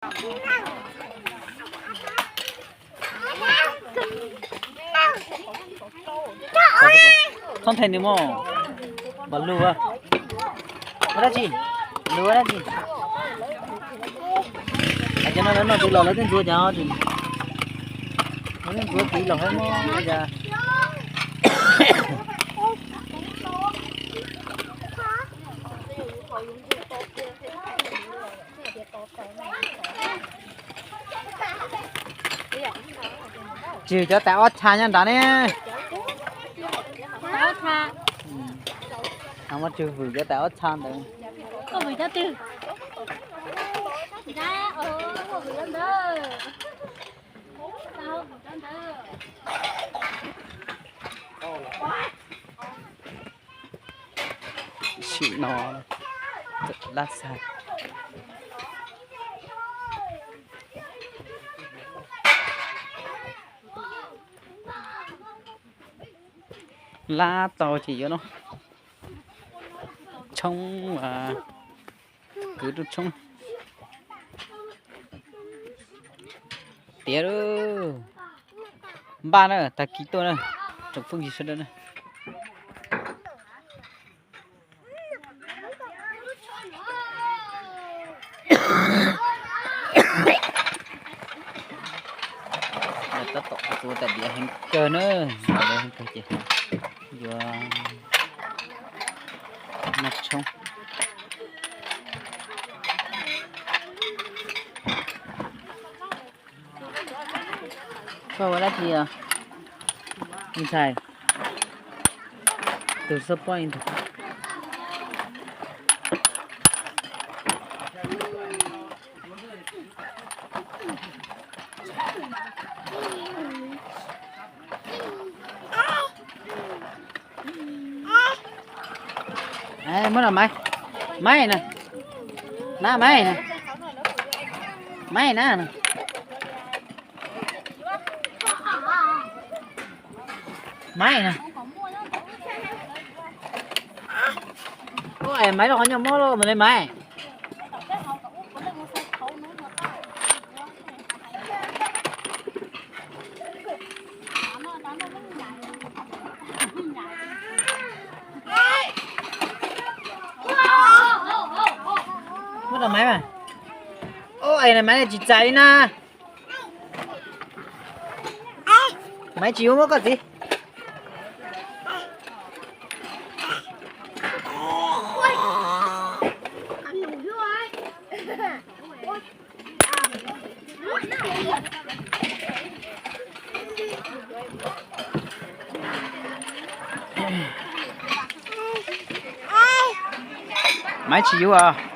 Txhob nthe nws mog. Npam lug ua dab tsi? Lug ua dab tsi? Cov no lawv noj tiv los lawv twb ntxuav cov, lawv twb ntxuav tiv los hab mog. Tswm cov tais ob txha nyob nrad ne. Muab tswm vwm cov tais ob txha ntawd. Sim no lab xag. Lab tau ces yuav no tshoob, kwv rooj tshoob. Tiav lawm. Npaj na, tag kis tuaj na, tsoom phooj ywg sawv daws na. Tab tom tua tais diav heev kawg na, heev kawg ces yuav noj tshoob. Koj ua dab tsi os? Ntxhais, tus xub pob ntag. Muab no Maiv, Maiv na, na Maiv na, Maiv na. Maiv na. Maiv los qhov nyuag mob los mus li Maiv. Muab rau Maiv mas. Ub, es Maiv tsis txais li na. Maiv tsis yuav muab koj txiv. Maiv tsis yuav.